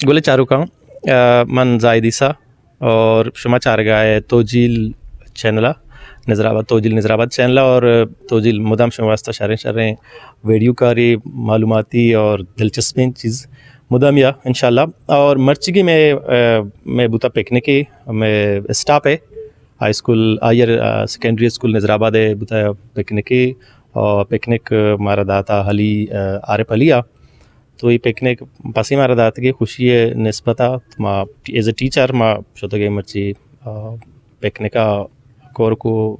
گل چاروکاں، آ، من زاہد عیسیٰ اور شما چارگا ہے توجیل چینل ءَ، نظر آباد، توجیل نظر آباد چینل ءَ، اور توجیل مدام شما واسطہ شریں شریں ویڈیو کاری، معلوماتی اور دلچسپیں چیز مدام یا انشاءاللہ۔ اور مرچیگی میں، آ، میں بوتا پکنک ہے، میں اسٹاپ ہے، ہائی اسکول، ہائر، آ، سیکنڈری اسکول نظر آباد ءَ بوتہ پکنکے، آ، پکنک مارا داتا علی، آ، عارف علی ءَ۔ تو اے پکنک پسے مارا داتگے خوشی ءِ نسبت ءَ۔ تو ما ٹی-، ایز اے ٹیچر ما شتگیں مرچی، آ، پکنک ءَ کور کو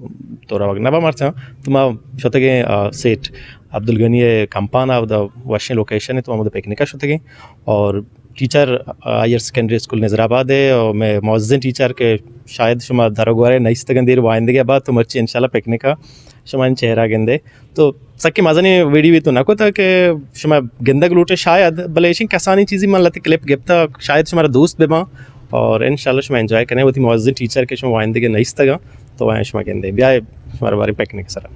تو روگ نہ با مرچاں۔ تو ما شتگیں، آ، سیٹ عبدالغنی ءِ کمپان ءَ، اودا وشیں لوکیشن ءَ، تو ما اودا پکنک ءَ شتگیں۔ اور ٹیچر، آ، ہائر سیکنڈری اسکول نظر آباد ءَ، اور میں معززیں ٹیچر کہ شاید شما در و گوارے نیستگن دیر وائندگے بعد، تو مرچی انشاءاللہ پکنک ءَ شما ان چہرہ گندے۔ تو سکیں مزنیں ویڈیو تو نہ کتا کہ شما گندگ لوٹے شاید، بلے ایشیں کسانی چیزی من لتے کلپ گپتا، شاید شمارا دوست بباں اور انشاءاللہ شما انجوائے کنے۔ وتی معززیں ٹیچر کہ شما وائندگے نیستگا، تو وائیں شما گندے۔ بیائے شمارا بارے پکنک سرا۔